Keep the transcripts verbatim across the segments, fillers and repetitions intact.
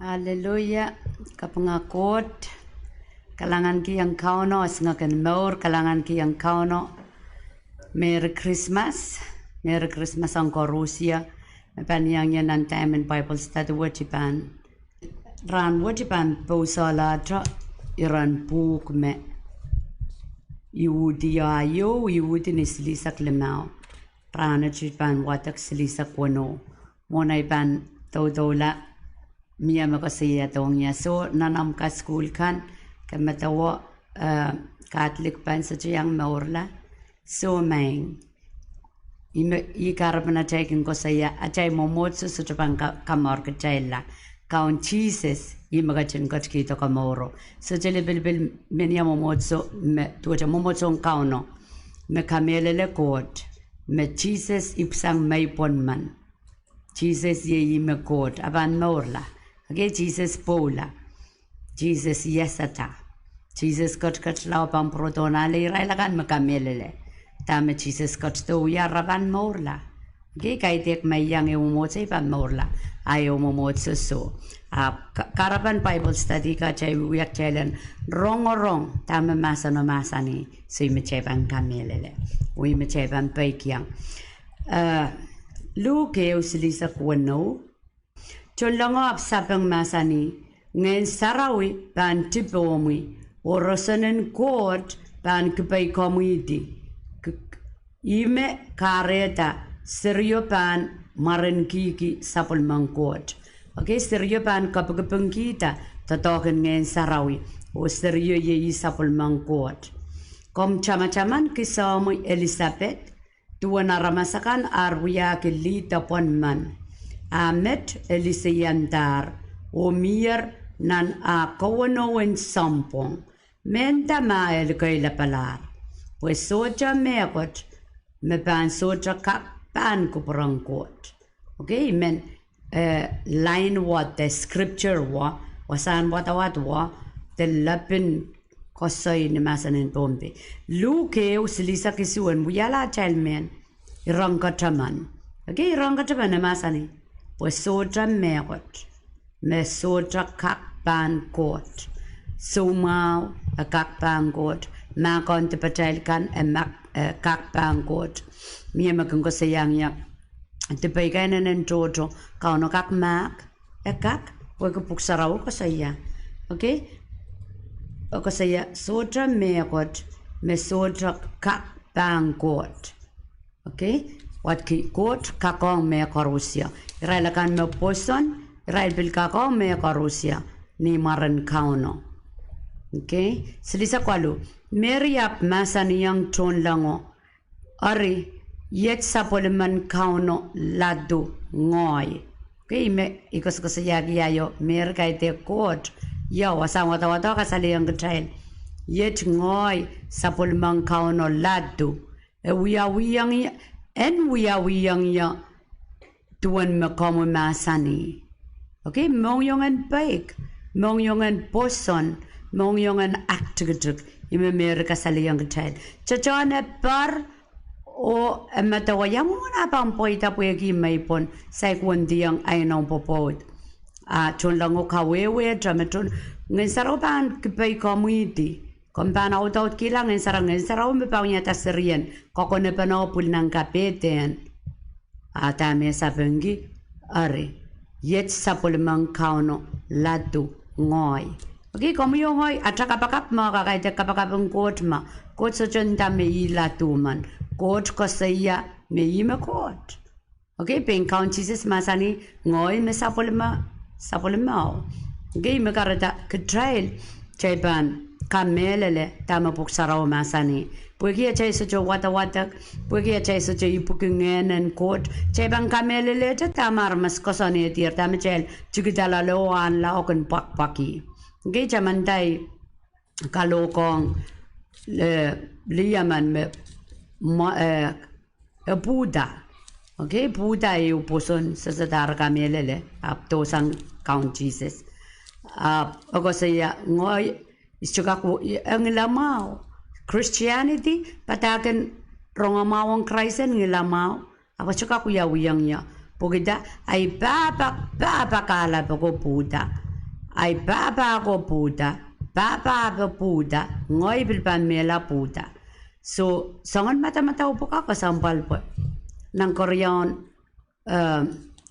Aleluia. Kapinga Koht. Kalahngankihong Kauno esingek en mour, kalahngankihong Kauno. Merry Christmas. Merry Christmas ong koarusie me pahn iang ie nan time en Bible study wet. I pahn, rahn wet I pahn pousehlahte iren pwuhk me I uhdi, ah ieu I uhdi ni silihsek limau. Rahnwet I pahn wadek silihsek weneu. Mwohn ei pahn doudoula, mie me koasoiahdohng ie, soh, nan omw kasukuhl kan, ke medewe, eh, Catholic pahn sohte iang mourla. Soh, maing. Ih kahrepen atail kin koasoia, atail mwomwohdiso sohte pahn ka-, kamour kitailla. Kaun Sises, ih me ketin ketikihdo komouro. Sohte lipilipil men ia mwomwohdiso, me duwehte mwomwohdiso en Kauno, me kamehlele Koht, me Sises ipwisang meipwonmen. Sises iei ih me Koht, a pahn mourla. Okei, Sises pwoula. Sises iasada. Sises ketiketla oh pahn pwurodohn ale irail akan me kamehlele dahme Sises ketido wia, re pahn mourla. Okei, kaidehk me iang ehu mwomwohdiso I pahn mourla. A ehu mwomwohdiso soh. Ahpw ka-, kahrepen Bible study ka atail wiewia kitail en rongorong dahme mahseno mahsanih, soh, ih me kitail pahn kamehlele. Oh ih me kitail pahn peikiong. Eh, Luk ehu silihsek weneu. Tohnlengo ahpw sapeng, mahsanih, Ngehn Sarawi pahn tipohmwi, oh roson en Koht pahn kipeikomwihdi. K-, ih me kahrehda serio pahn mwaren kihki sapwellimen Koht. Okei, serio pahn kapikipikihda doadoahk en Ngehn Sarawi, oh serio iei sapwellimen Koht. Komw tamataman kisehmwi Elisapet, duwen aramas akan ar wiahki lih de pwon men. A met e liseiandahr, oh mier nan a kowenou en sounpwong, mehnda ma e likeilapalahr, pwe sohte mehkot me pahn sohte kak pahn kupwuren Koht. Okei, I men, eh, line wet de scripture wet, wasahn wadawad wet, de lepin koasoi ni mahsen en Pohnpei. Luk ehu silihsek isuh, en wiahla atail mehn, irongkataman. Okei, irongkataman e mahsanih, pwe sohte mehkot me sohte kak pahn Koht. Soumwahu e kak pahn Koht. Mahkohn dipatail kan e mak-, e kak pahn Koht. Mie me kin koasoiahng ie dipei kan en tohto, Kauno kak mahk, e kak, pwehki Pwuhk Sarawi koasoia. Okei? E koasoia, sohte mehkot me sohte kak pahn Koht. Okei? Wadki, Koht kak ong mehkoaros. Irail akan me pwoson, irail pil kak ong mehkoaros ni mwaren Kauno. Okei? Silihsek waluh. Meri ahpw mahsanihong tohnlengo, Eri, iet sapwellimen Kauno ladu ngoahi. Okei, me I koasokoasoiahki ie, Meri kaidehk Koht. Io, wasahn wadawad kasalehiong kitail, iet ngoahi sapwellimen Kauno ladu. E wiawihong ie, en wiawihong ie duwen me komwi mahsanih. Okei, mohngiongen peik, mohngiongen pwoson, mohngiongen aktikitik, ih me Meri kasalehiong kitail. Tohtohn e par oh e medewe ia mwomwen ah pahn pweida pwehki meipwon, saik wendiong ahi noumw pwopwoud. A tohnlengo kawehwehte me tohn, Ngehn Sarawi pahn kipeikomwihdi. Komw pahn audaudkihla Ngehn Sarawi, Ngehn Sarawi me pahn wiahda serien kokonepene oh pwil nan kapehdehn. A dahme e sapengki? Eri, iet sapwellimen Kauno ladu ngoahi. Okei, komwi oh ngehi, ata kapakap me kakaide kapakap en Koht me, Koht sohte nda me ih ladu men. Koht koasoia me ih me Koht. Okei, pein Kaun Sises mahsanih, ngoahi me sapwellime, sapwellime. Okei, me kahrehda kitail, kitail pahn kamehlele dahme Pwuhk Sarawi mahsanih. Pwehki atail sohte wadawadek, pwehki atail sohte ipwiki Ngehn en Koht, kitail pahn kamehlelehte dahme aramas koasoanehdier, dahme kitail tikida loale oh ahnla oh kin pwakpwaki. Okei, tamanda I kalohkohng, eh, lih emen me, me, eh, e pwuhda. Okei, pwuhda ehu pwoson, sehse dahre kamehlele, ahpw dohsang Kaun Sises. Ahpw e koasoia, ngehi, I sohte kak, e ngilamwahu. Christianity, padahk en rongamwahu ong Krais en ngilamwahu. Ahpw e sohte kak wiawihong ie. Pwehki dah? Ahi pahpa, pahpa kahlap oko pwuhda. Ahi pahpa ko pwuhda, pahpa ko pwuhda, ngehi pil pahn mehla pwuhda. So, soangen madamadau pwukat kesempwal pwe nan Korint, eh,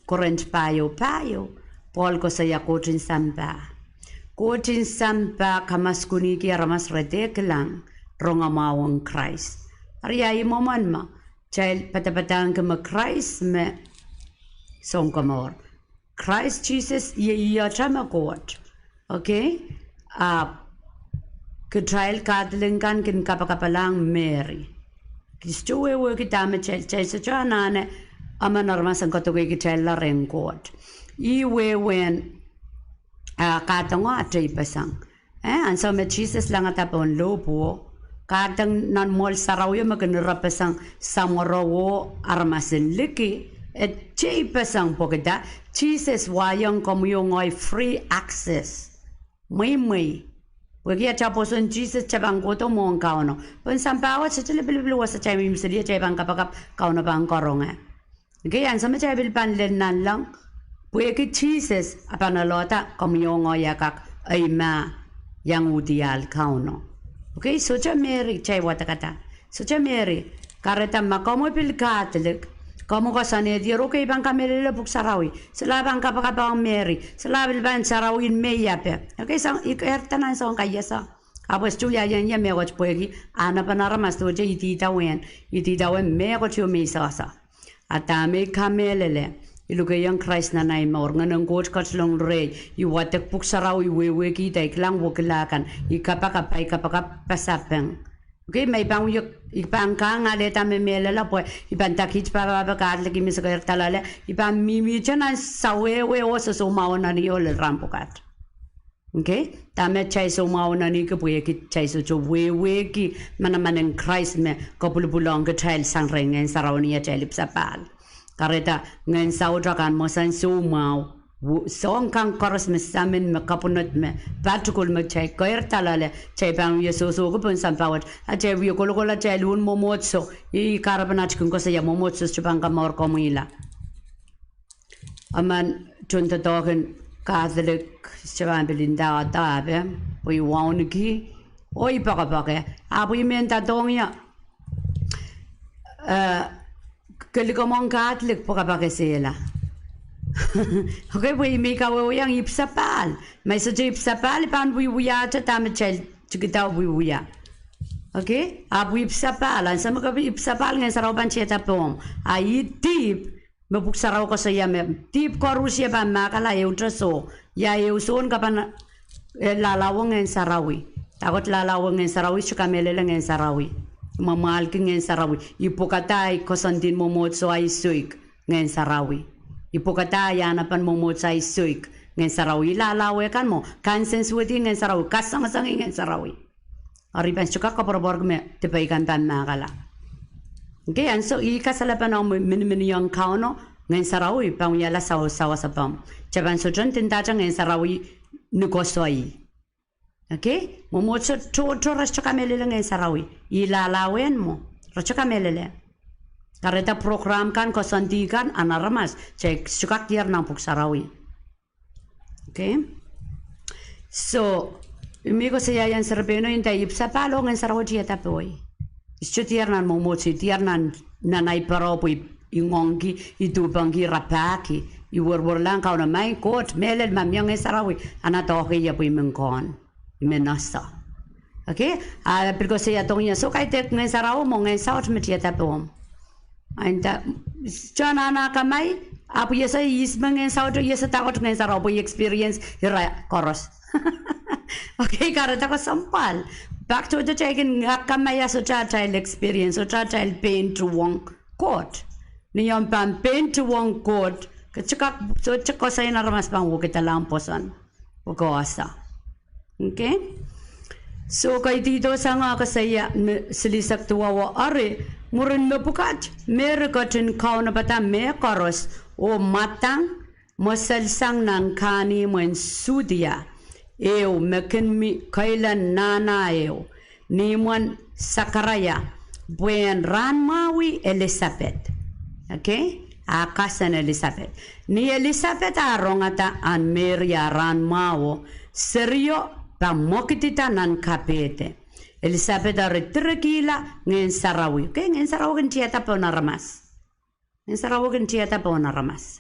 Korint pahieu, pahieu, Pohl koasoia Koht en sampah. Koht en sampah kamaskunihki aramas re dehr kilang rongamwahu en Krais. Eri ia mwomwen me kitail padapadahngki me Krais me Sounkomour. Krais Sises iei, iei ata me Koht. Okay? Ahpw kitail Catholic kan kin kapakapalahng Mary. Kitail sohte wehwehki dahme kitail, kitail sohte anahne emen aramas en koadoke kitail rehn Koht. Ih wehwehn, ah, kahdeng oh ateipeseng. Eh, ansou me Sises langada pohn lohpwuo, kahdeng nan mwoahl sarawio me kin irepeseng samworo oh aramas en liki, e teipeseng pwehki dah, Sises wiahiong komwi oh ngehi free access. Mweimwei. Pwehki atail pwoson Sises, kitail pahn kohdo mwohn Kauno. Pohn sampah wet sohte lipilipil wasa kitail mihmi seli, kitail pahn kapakap, Kauno pahn karonge. Okay, ansou me kitail pil pahn lel nanleng, pwehki Sises, a pahn alehda komwi oh ngehi a kak eimah iang uhdiahl Kauno. Okay, sohte Mary kitail wadekada. Sohte Mary, kahrehda ma komwi pil Catholic, komwi koasoanehdier, okay, I pahn kamehlele Pwuhk Sarawi, solahr pahn kapakap ong Mary, solahr pil pahn sarawien me iape. Okay, soang, I keirda nan soang kaiasa. Ahpw e sohte wiahiong ie mehkot pwehki ahnepen aramas duwehte idawehn, idawehn mehkot ieu me I sehse. A dahme I kamehlele, I lukehiong Krais nan ahi mour, Ngehn en Koht ketilong rehi, I wadek Pwuhk Sarawi, I wehwehkihda, I kilang wekila kan, I kapakap, ahi kapakap pasapeng. Okay, ma I pahn wia, I pahn kang alehda me mehlel pwe I pahn dake kiht pahpa Catholic, I mihmi sakair dalale, I pahn mihmihte nan sawehwe oh soumwahu nan ih oh lel rahn pwukat. Okay, dahme kitail soumwahu nan ih ki? Pwehki kitail sohte wehwehki manaman en Krais me kapwilipwilong kitail sang rehn Ngehn Sarawi ni atail ipwsapahl. Kahrehda Ngehn Saut a kin mwomwen soumwahu, soang kan koaros me samin, me kapwunod, me patikul, me kitail keirda loale kitail pahn wie sohsohki pohn sampah wet, atail wie kolokol atail uwen mwomwohdiso. Ih kahrepen at kin koasoia mwomwohdiso sohte pahn kamour komwihla. Emen tohndoadoahk en Catholic, sohte pahn pil ndahda ape, pwe I wauneki oh I poakepoake, ahpw I men doadoahk ie, eh, ke likamw ong Catholic pwe ke pahn kesehla. Okay, pwe I men kawehwehiong ipwsapahl. Ma I sohte ipwsapahl, I pahn wiewiahte dahme kitail tikida wiewia. Okay, ahpw ipwsapahl, ansou me ke ipwsapahl Ngehn Sarawi pahn tiada pohmw. A ih dihp me Pwuhk Sarawi koasoia me dihp koaros ie pahn mahkala, ehute soh. Ia ehu soh en ke pahn, eh, lahlahwong Ngehn Sarawi? Dahkot lahlahwong Ngehn Sarawi? Sohte kamehlele Ngehn Sarawi. Mwamwahlki Ngehn Sarawi. I pwukada ahi koasoandi en mwomwohdiso ahi soik, Ngehn Sarawi. I pwukada ahi ahnepen mwomwohdiso ahi soik, Ngehn Sarawi. Ih lahlahwe kan mwo, kansensuwedih Ngehn Sarawi, kasangasangi Ngehn Sarawi. Eri I pahn sohte kak koapworopworki me dipei kan pahn mahkala. Okay, ansou ih kasalepen omw miniminiong Kauno, Ngehn Sarawi pahn wiahla sawas, sawas apomw. Kitail pahn sohte ndindahte Ngehn Sarawi ni koasoi. Okay, mwomwohdiso tohto re sohte kamehlele Ngehn Sarawi. Ih lahlahwen mwo, re sohte kamehlele. Kahrehda program kan, koasoandi kan, ahn aramas, kitail sohte kak diar nan Pwuhk Sarawi. Okay, so I men koasoia ien serepeino, nda ipwsapahl oh Ngehn Sarawi tiada pohi. I sohte diar nan mwomwohdiso, I diar nan, nan ahi paro pwe I ngoangki, I duhpengki, rapahki, I werwerlahng Kauno, Maing Koht, mehlel ma mie Ngehn Sarawi, anahne doahke ie pwe I men kohn, I men ese. Okay, a pil koasoia dohng ie, soh, kaidehk Ngehn Sarawi mwo, Ngehn Saut me tiada pohmw. Nda, sohte anahne akamai, ahpw I ese ihs me Ngehn Saut, I ese dahkot Ngehn Sarawi pwe I experience ira koaros. Okay, kahrehda kesempwal. Pak tohto kitail kin akamai a sohte atail experience, sohte atail pein tuhwong Koht. Ni omw pahn pein tuhwong Koht, ke sohte kak, sohte koasoai en aramas pahn wekidalahng pwoson. Pwe ke ese. Okay, so kaidehn sang a koasoia me silihsek duwau, eri mwurin mepwukat Mary ketin kaunopada mehkoaros oh mwadang mweselsang nan kahnimwen Sudia ehu me kin mi keilen nahna ehu, ni imwen Sakaraia, pwehn rahnmwahwih Elisapet. Okay, ah kasen Elisapet. Ni Elisapet ah rongada ahn Mery ah rahn mwahuo, serio pahn mwekidida nan kapehde. Elisapet eri direkihla Ngehn Sarawi. Okay, Ngehn Sarawi kin tiada pohn aramas. Ngehn Sarawi kin tiada pohn aramas.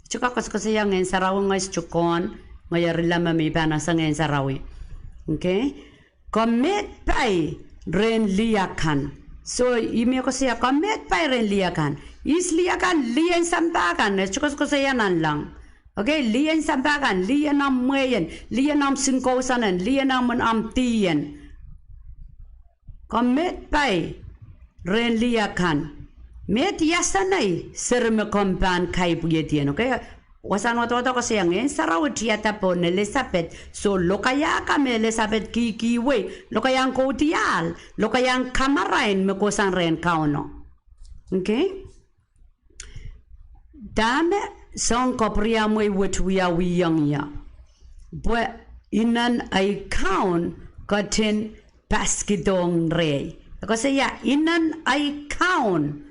Sohte kak koasokoasoia Ngehn Sarawi ngehi sohte kohn, ngehi eri leme me I pahn ese Ngehn Sarawi. Okay? Ke meid pai rehn lih akan. So, ih me koasoia, ke meid pai rehn lih akan. Ihs lih akan? Lih en sampah kan, e sohte koasokoasoia nanleng. Okay, lih en sampah kan, lih en omw mwehen, lih en omw sinkousonen, lih en omw, omw dih en. Ke meid pai rehn lih akan. Meid iasenei seri me komw pahn kaipwihdi en, okay? Wasahn wadawad koasoia Ngehn Sarawi tiada pohn Elisapet, so lokaia kan me Elisapet kihkihwei, lokaiahn kaudiahl, lokaiahn kamarain me kohsang rehn Kauno. Okay? Dahme soang kapwuriamwei wet wiawihong ie? Pwe inen ei kaun ketin paskidohng rehi. E koasoia inen ei kaun.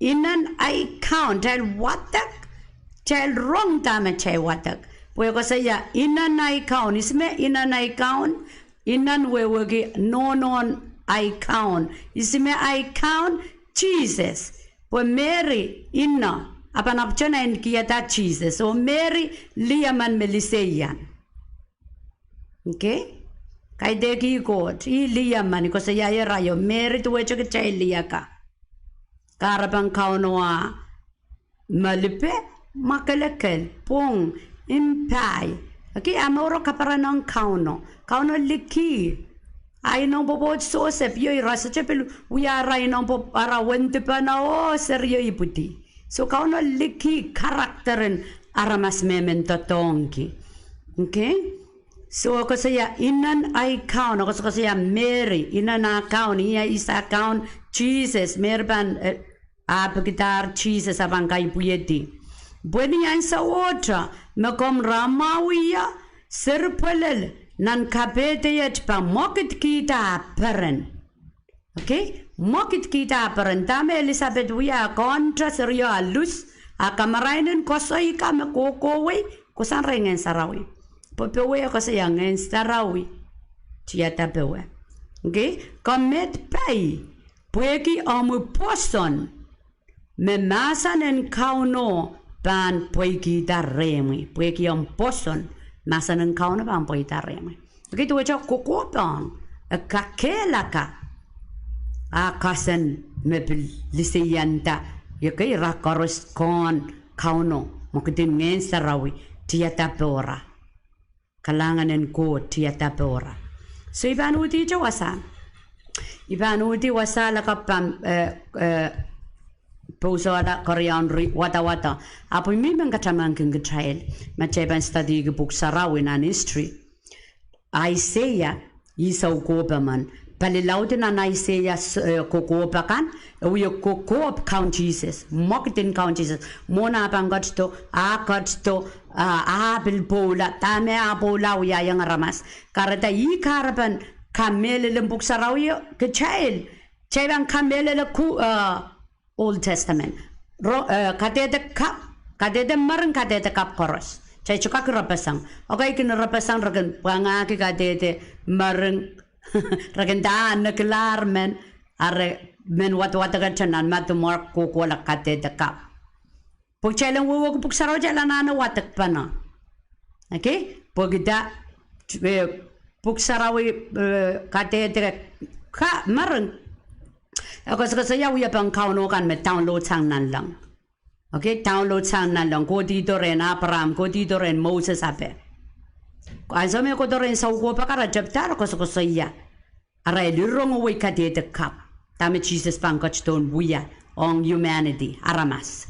Inen ei kaun. Kitail wadek, kitail rong dahme kitail wadek. Pwe e koasoia inen ei kaun. Ihs me inen ei kaun? Inen wehwehki nohnohn ei kaun. Ihs me ei kaun? Sises. Pwe Mery, ino, a pahn apwtehn en kihda Sises. Oh Mery, lih emen me liseian. Okay? Kaidehk Koht, ih lih emen, I koasoia irail, Mery duwehte kitail lih akan. Kahrepen Kauno ah malipe, mwakelekel, pwung, mpahi. Okay, a mouro kaperenohng Kauno. Kauno likih. A inouwei pwopwoud Sosep, io, ira sohte pil wia ara inouwei pwopwoud, ara wendipene oh serio ipwidi. So Kauno likih character en aramas me men doadoahngki. Okay? So e koasoia inen ei kaun, e koasokoasoia Mery, inen ah kaun, ih ihs ah kaun? Sises. Mery pahn, eh, ahpw kihdahr Sises, a pahn kaipwihdi. Pwe ni ahnsowohte me komw rahn mwahu ie, seri pwelel nan kapehde iet pahn mwekidkihda ah peren. Okay? Mwekidkihda ah peren. Dahme Elisapet wia? Kohnte serio ah lus, a kamarain en koasoi kan me kohkohwei, kohsang rehn Ngehn Sarawi. Pwe powe e koasoia Ngehn Sarawi tiada powe. Okay? Ke meid pai, pwehki omwi pwoson, me mahsen en Kauno pahn pweikihda rehmwi. Pwehki omw pwoson, mahsen en Kauno pahn pweida rehmwi. Okay, duwehte kokohpahn, e kakehlaka ah kasen me pil liseianda, okay, ira koaros kohn Kauno, mwekidin Ngehn Sarawi tiada pohra. Kalahngan en Koht tiada pohra. So I pahn uhdihte wasa. I pahn uhdi wasa lakapw, eh, eh, pwuhk solahr keriaun ri wadawado. Ahpw I men katamankin kitail, ma kitail pahn studyki pwuhk sarawi nan history. Aiseia, ih soukohp emen. Palilaud nan Aiseia, eh, kokohp akan, e wia kokohp Kaun Sises, mwekidin Kaun Sises. Mwohn ah pahn ketido, ah ketido, ah, ah pil pwoula, dahme ah pwoula wiahiong aramas. Kahrehda ih kahrepen kamehlelen pwuhk sarawio, kitail, kitail pahn kamehlele ku, eh, Old Testament. Ro, eh, kadehde kapw, kadehde mering, kadehde kapw koaros. Kitail sohte kak irepeseng. Okay, kin irepeseng, re kin pwangahki kadehde mering, re kin nda nekilahr men, a re men wadawadekete nan Madiu, Mark, kohkohla kadehde kapw. Pwe kitail en wehwehki pwuhk sarawi kitail anahne wadekpene. Okay? Pwehki dah, eh, pwuhk sarawi, eh, kadehde kapw, mering, e koasokoasoia wiepen Kauno kan me download sang nanleng. Okay, download sang nanleng. Kohdihdo rehn Abraham, kohdihdo rehn Moses ape. Ansou me kohdo rehn soukohp akan, re tepda, re koasokoasoia. Arail irongowei kadehde kapw. Dahme Sises pahn ketidohn wia ong humanity, aramas.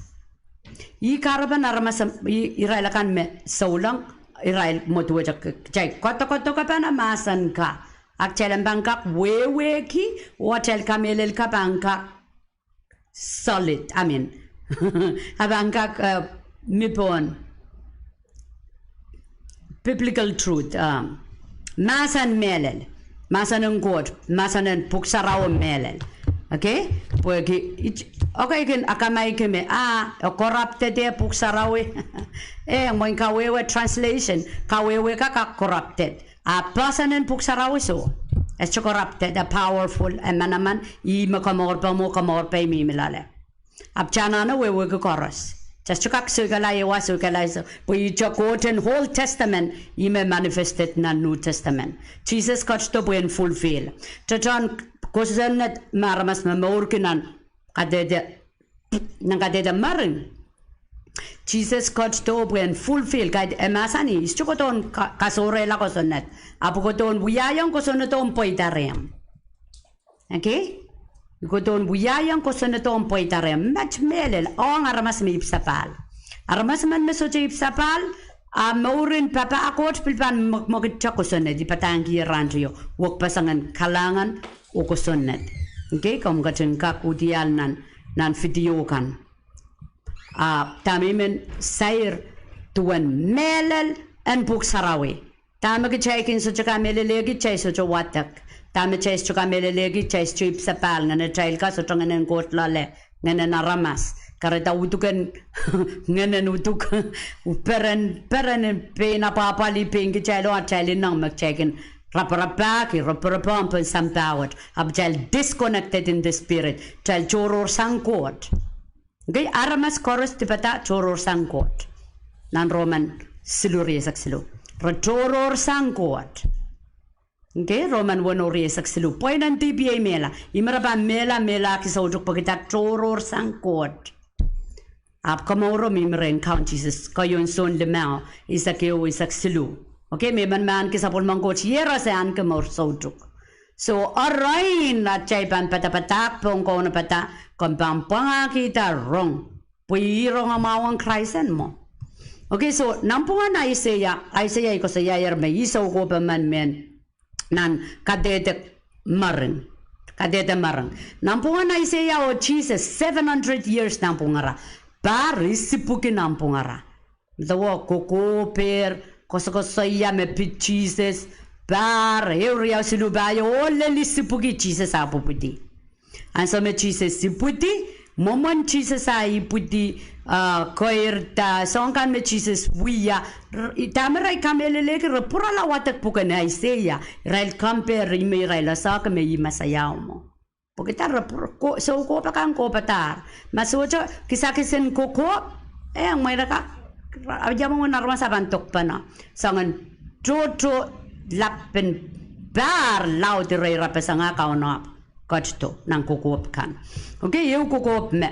Ih kahrepen aramas, i-, irail akan me souleng, irail mwo duwehte k-, kitail koadokoadoke pahn mahsen ka. A kitail en pahn kak wehwehki, oh atail kamehlel ka pahn kak solid, I mean, a pahn kak, eh, mi pohn biblical truth, um, mahsen mehlel, mahsen en Koht, mahsen en pwuhk sarawi mehlel. Okay? Pwehki, it, okay, kin akamaiki me, ah, e corrupted eh Pwuhk Sarawi. Eh, mwein kawehwe translation, kawehwe ka kak corrupted. Ah, person en Pwuhk Sarawi soh. E sohte corrupted, e powerful, e manaman, ih me komourpe mwo, komourpe mihmi loale. Ahpw kitail anahne wehwehki koaros. Kitail sohte kak soikala ehu, soikala ehu, pwe ihte Koht en Old Testament, ih me manifested nan New Testament. Sises ketido pwe en fulfill. Tehtehn kosonned me aramas momourki nan kadehde, nan kadehde mering. Sises ketido pwe en fulfill, kaidehn e mahsanih, I sohte kohdohn ka-, kasohrehla kosonned. Ahpw I kohdohn wiahiong kosonnedo en pweida rehmw. Okay? I kohdohn wiahiong kosonnedo en pweida rehmw. Met mehlel, ong aramas me ipwsapahl. Aramas emen me sohte ipwsapahl, a mourin papah Koht pil pahn mwekmwekidte kosonned, I padahngki rahn teio, wekpeseng en kalahngan oh kosonned. Okay, komw ketin kak uhdiahl nan, nan video kan. Ah, dahme I men sair duwen mehlel en Pwuhk Sarawi. Dahme kitail kin sohte kamehlelehki, kitail sohte wadek. Dahme kitail sohte kamehlelehki, kitail sohte ipwsapahl, ngehn atail ka sohte ngehnen Koht loale, ngehnen aramas. Kahrehda uduken, ngehnen uduk, peren, peren pein apwahpwalih pein kitail oh atail ineng me kitail kin raparapahki, roporop pohn sampah wet. Ahpw kitail disconnected in the spirit. Kitail tohrohrsang Koht. Okay, aramas koaros dipada tohrohrsang Koht. Nan Roman siluh rieisek siluh. Re tohrohrsang Koht. Okay, Roman weneu rieisek siluh. Pweinen dihp iei mehla. Ih me re pahn mehla, mehlahki soutuk pwehki re tohrohrsang Koht. Ahpw komouro mihmi rehn Kaun Sises, keieun Sohn limau, eisek ehu, eisek siluh. Okay, me I men mahnki sapwellimen Koht iehros e ahneki mour soutuk. So, arain atail pahn padapadahk pohn kaunopada, komw pahn pwangahkihda rong. Pwe ih rongamwahu en Krais en mwo. Okay, so, nanpwungen Aiseia, Aiseia I koasoiaier me ih soukohp emen mehn nan kadehde mering. Kadehde mering. Nanpwungen Aiseia oh Sises, seven hundred years nanpwungara. Pahr isipwiki nanpwungara. Medewe kokohpehr, koasokoasoia me pid Sises, pahr ehu, riau, siluh, pahieu, oh lel isipwiki Sises ah pwupwidi. Ansou me Sises ipwidi, mwomwen Sises ah ipwidi, ah, keirda, soahng kan me Sises wia, r-, dahme irail kamehlelehki, re pwurala wadek pwuken Aiseia, irail compare ih me irail esehki me ih Mesaiao mwo. Pwehki re pwur-, ko-, soukohp akan kohpadahr. Ma sohte kisakis en kokohp, eh, mwein re kak, ia mwomwen aramas ah pahn dokpene. Soangen tohto lapin pahr laud irail rapeseng ah Kauno ahpw ketido nan kokohp kan. Okay, ehu kokohp me.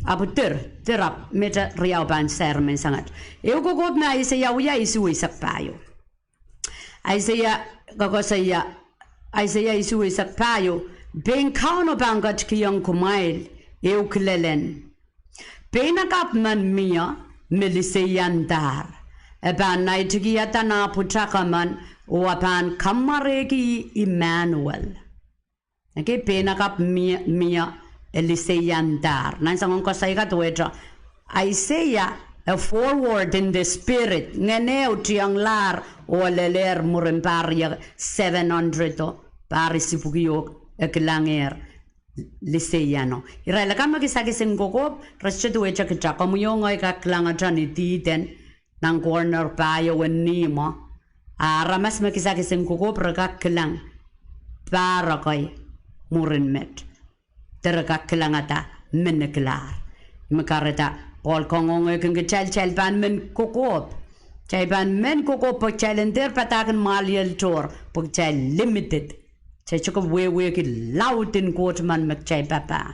Ahpw dir, dir ahpw mehte riau pahn sair menseng et. Ehu kokohp me Aiseia wia isuh eisek pahieu. Aiseia, koakoasoia, Aiseia isuh eisek pahieu, pein Kauno pahn ketikihong kumwail ehu kilelen. Peinakapw men mie me liseiandahr. E pahn naitikihada nah pwutak emen, oh e pahn kamwarehki Immanuel. Okay, peinakapw mie, mie e liseiandahr. Nan soangen koasoi ka duwehte Aiseia, e forward in the spirit. Ngehn ehu tienglahr oh lelehr mwurin pahr riekid, seven hundred o, pahr isipwiki oh e kilangehr liseiano. Irail akan me kisakis en kokohp, re sohte duwehte kita, komwi oh ngehi kak kilangete ni dihden, nan corner pahieu en ihmwo. A aramas me kisakis en kokohp re kak kilang pahr ekei mwurin met. De re kak kilangada menekilahr. Me kahrehda, Pohl kangoangehki kitail, kitail pahn men kokohp. Kitail pahn men kokohp pwe kitail en dehr padahk en mwahliel tohr, pwe kitail limited. Kitail sohte wehwehki laud en Koht men me kitail papah.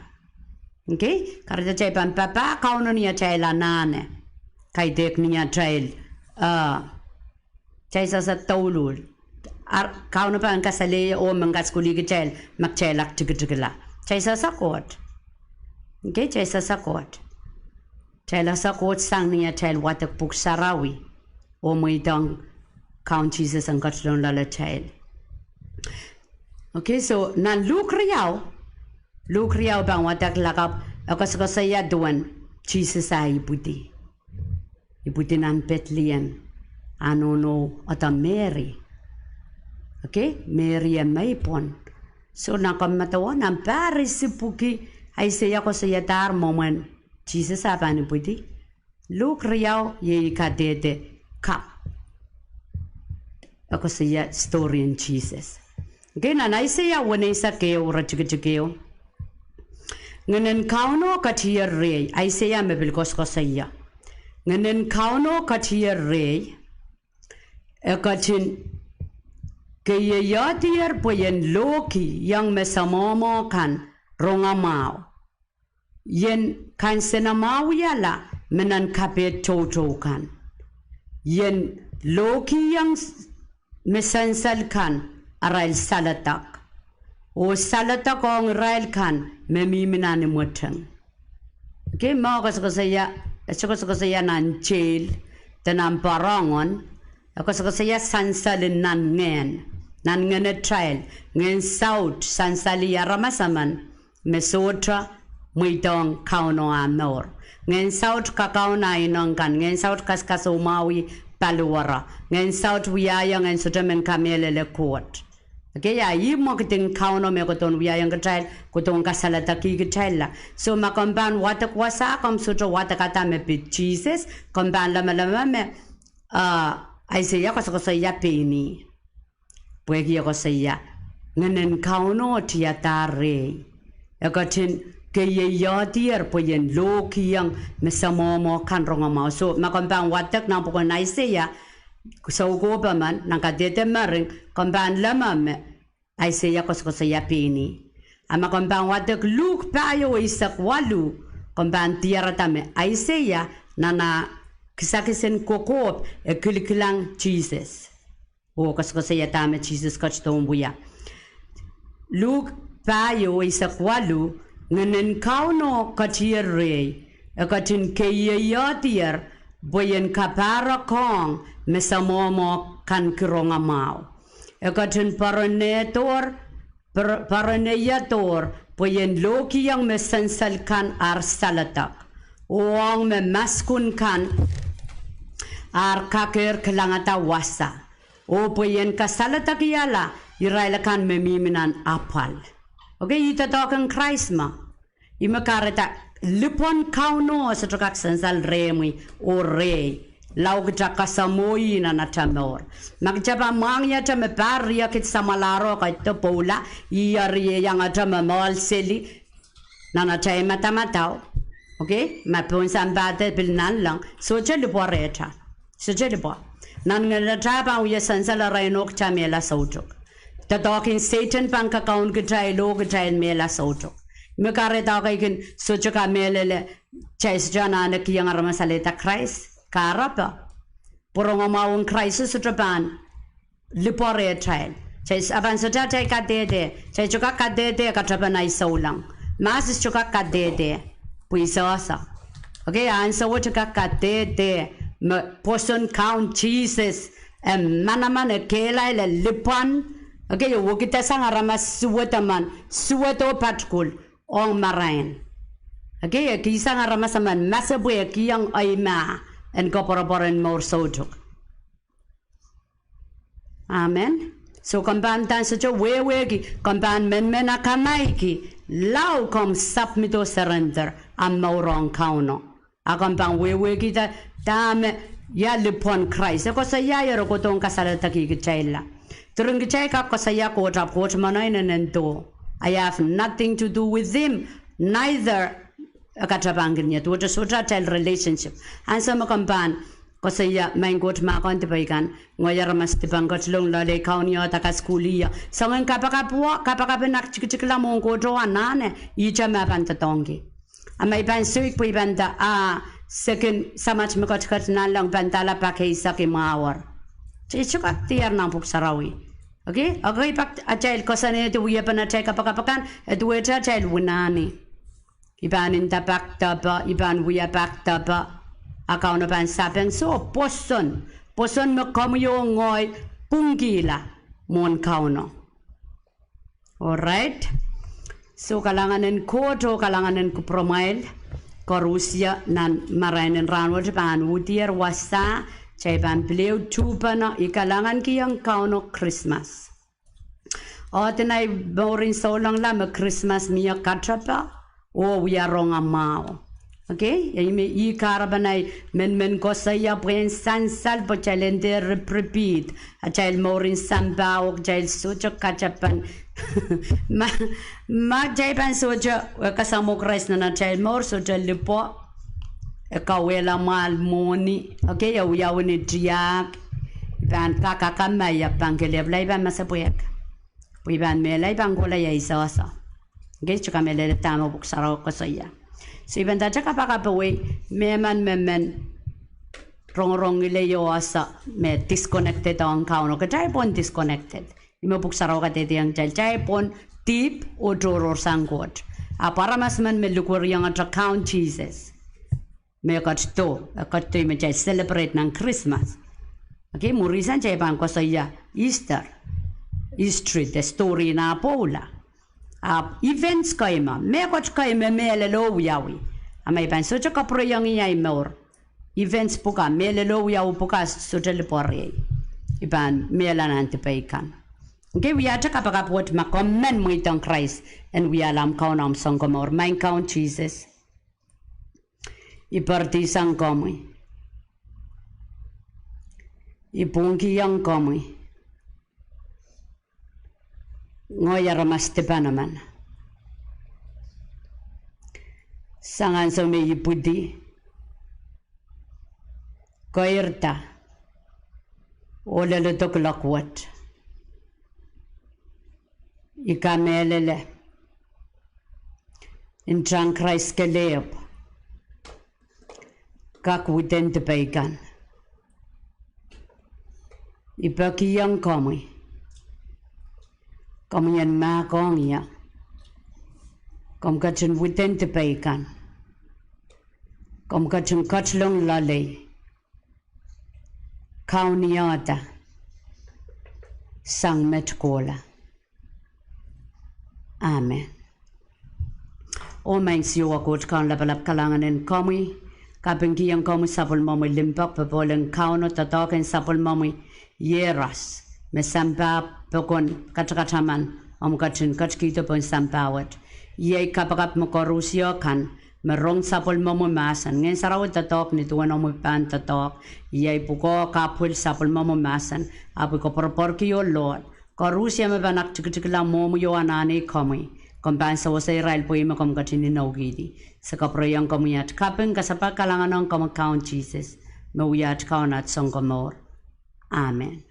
Okay? Kahrehda kitail pahn papah Kauno ni atail anahne. Kaidehk ni atail, ah, kitail sehse douluhl. Ar-, Kauno pahn kasalehiong oh men kasukuhlih kitail, ma kitail aktikitikla. Kitail sehse Koht. Okay, kitail sehse Koht. Kitail ese Koht sang ni atail wadek Pwuhk Sarawi oh mweidohng Kaun Sises en ketidohn loalatail. Okay, so nan Luk riau, Luk riau pahn wadek lakapw, e koasokoasoia duwen Sises ah ipwidi. Ipwidi nan Pedlehem, ah nohno ede Mery. Okay, Mery e meipwon. So nan komw medewe, nan pahr isipwiki, Aiseia koasoiadahr mwomwen Sises ah pahn ipwidi. Luk riau iei kadehde kap. E koasoia storyn Sises. Okei, nan Aiseia weneisek ehu, iretikitik ehu. Ngehnen Kauno ketier rehi, Aiseia me pil koasokoasoia. Ngehnen Kauno ketier rehi, e ketin keieiohdier pwe ien lohkihong me samwohmwo kan rongamwahu, ien kansenamwahuwihala me nan kapehd toutou kan, ien lohkihong me sansal kan arail saledek, oh saledek ong irail kan me mihmi nan imweteng. Okei, me e koasokoasoia, e koasokoasoia nan jail, de nan poarongen, e koasokoasoia sansal en nan ngehn, nan ngehnatail, ngehn saut sansalih aramas emen me sohte mweidohng Kauno ah mour. Ngehn saut kakaun ah ineng kan, ngehn saut kasakasoumwahuwih paliwere, ngehn saut wiahiong en sohte men kamehlele Koht. Okei, a ih mwekid en Kauno me kohdohn wiahiong kitail, kohdohn kasaledekih kitailla. So ma komw pahn wadek wasa, komw sohte wadekada me pid Sises, komw pahn lemeleme me, ah, Aiseia koasokoasoia pein ih. Pwehki e koasoia, Ngehnen Kauno tiadahr rehi, e ketin keieiohdier pwe ien lohkihong me samwohmwo kan rongamwahu. So ma komw pahn wadek nan pwuken Aiseia, soukohp emen, nan kadehde mering, komw pahn leme me Aiseia koasokoasoia pein ih. A ma komw pahn wadek Luk pahieu eisek waluh, komw pahn diarada me Aiseia nan ah kisakis en kokohp e kilikilang Sises oh koasokoasoia dahme Sises ketidohn wia. Luk pahieu eisek waluh, Ngehnen Kauno ketier rehi, e ketin keieiohdier pwe ien kapahrek ong me samwohmwo kanki rongamwahu. E ketin poaronedohr, poar-, poaroneiedohr pwe ien lohkihong me sansal kan ar saledek, oh ong me maskun kan ar kakehr kilangada wasa, oh pwe ien kasaledekihala irail akan me mihmi nan apwal. Okei, ih doadoahk en Krais me I me kahrehda lipwen Kauno sohte kak sansal rehmwi oh rehi, lao kita kasamwoh ih nan ata mour. Ma kita pahn mwahngih ata me pahr riekid samwalahro, kaidehn pwoula, ih eri iang ata me mwoahl seli nan atail madamadau. Okei, ma pohn sampah de pil nanleng, sohte lipwe rehta. Sohte lipwe. Nan ngehnatail pahn wia sansal arail nohk kita mehla soutuk. Doadoahk en Sehdan pahn kakaun kitail oh kitail mehla soutuk. Me kahrehda kitail kin sohte kamehlele, kitail sohte anahne kihong aramas alehda Krais, kahrepe. Pwe rongamwahu en Krais sohte pahn lipwe rehtail. Kitail s-, a pahn sohte atail kadehde, kitail sohte kak kadehde katapan ahi souleng. Mahs sohte kak kadehde, pwe I sohsa. Okei, ansou wet I kak kadehde me pwoson Kaun Sises e manaman, e kehlail, e lipwen. Okei, e wekidasang aramas suwed emen, suwed oh patkul, ong marain. Okei, e kihsang aramas emen masepwehki ong eimah en koapworopwor en mour soutuk. Amen. So komw pahn uhdahn sohte wehwehki, komw pahn menmen akanaiki, lao komw submit oh surrender ahmw mour ong Kauno. A komw pahn wehwehkihda dahme, ia lipwen Krais. E koasoiaier e kohdohn kasaledekih kitailla. Diren kitail kak koasoia Koht, ahpw Koht mwohn inenen doh. I have nothing to do with him, neither e katapan kin ie, duwehte sohte atail relationship. Ansou me komw pahn koasoia, Maing Koht, mahkohng dipei kan, ngehi aramas dipan ketilong loalei, kaunihda, kasukuhlihda. Soangen kapakap wet, kapakap en aktikitikla mwohn Koht oh anahne, ihte me pahn doadoahngki. A ma I pahn soik pwe I pahn nda, ah, sekin Samat me ketiket nanleng pahn ndahla pak eisek imwahor. Kitail sohte kak diar nan Pwuhk Sarawi. Okei, okei, pak atail koasoanehdi wiepen atail kapakap akan, e duwehte atail winahni. I pahn nda pak depe, I pahn wia pak depe, a Kauno pahn sapeng. Soh, pwoson, pwoson me komwi oh ngehi pwungkihla mwohn Kauno. Alright. So kalahngan en Koht oh kalahngan en kupwuromwail koaros nan marain en rahnwet pahn uhdier wasa, kitail pahn pil ehu tuhpene, I kalahngankihong Kauno Krismas. Odin ahi mourin souleng la me Krismas mie katepe oh wia rongamwahu. Okay? Ih me ih kahrepen ahi menmen koasoia pwehn sansal pwe kitail en dehr ripripihd atail mourin sampah oh kitail sohte katepen. Ma, ma kitail pahn sohte wehkasamo Krais nan atail mour, sohte lipwo, e kauwehla mwahl mwohni. Okay, e wiawi ni tiahk, pahn kak akamai, e pahn kelehpwla, I pahn masepwehk. Pwe I pahn mehla, I pahn kohla ia I sohso. Okay, sohte kamehlele dahme Pwuhk Sarawi koasoia. So I pahn ndahte kapakap wei, mehmen me men rongorong ngileio ese me disconnected ong Kauno. Kitail pwon disconnected. Ih me Pwuhk Sarawi kadehdehiong kitail, kitail pwon dihp oh tohrohrsang Koht. Ahpw aramas men me likwerihong ata Kaun Sises, me ketido, e ketido ih me kitail celebrate nan Krismas. Okay, mwurin kitail pahn koasoia Easter, history de story en ah pwoula. Ahpw events kei me, mehkot kei me mehlelo wiawi. A ma I pahn sohte kapwurehiong ih ahi mour, events pwuka, mehlelo wiawi pwuka sohte lipwo rehi. I pahn mehla nan dipei kan. Okay, wiahte kapakap wet ma komw men mweidohng Krais en wiahla ahmw Kaun, ahmw Sounkomour. Maing Kaun Sises, I poaridihsang komwi. I pwungkihong komwi. Ngehi aramas dipan emen. Sang ansou me I ipwidi, keirda, oh leledo kuloak wet, I kamehlele ntahn Krais kelehpw kak widen dipei kan. I pekihong komwi, komwi en mahkohng ie, komw ketin widen dipei kan, komw ketin ketilong loalei, kaunihda sang met kohla. Amen. Oh Maing Siohwa Koht Kaun lapalap, kalahngan en komwi, kapingkihong komwi sapwellimomwi limpoak, popohl en Kauno, doadoahk en sapwellimomwi Ieros, me sampah pokon katakataman omw ketin ketikihdo pohn sampah wet. Iei kapakap me koarusie kan me rong sapwellimomwi mahsen, Ngehn Sarawi doadoahk ni duwen omwi pahn doadoahk. Iei pwukoa, kapwil, sapwellimomwi mahsen, ahpw I koapworopworki, oh Lord, koarusie me pahn aktikitikla mwohmwi oh anahne komwi, komw pahn sewese irail pwe ih me komw ketin inoukihdi. Se kapwurehiong komwi at kaping, kasapahl, kalahngan ong komwi Kaun Sises, me wia at Kaun, at Sounkomour. Amen.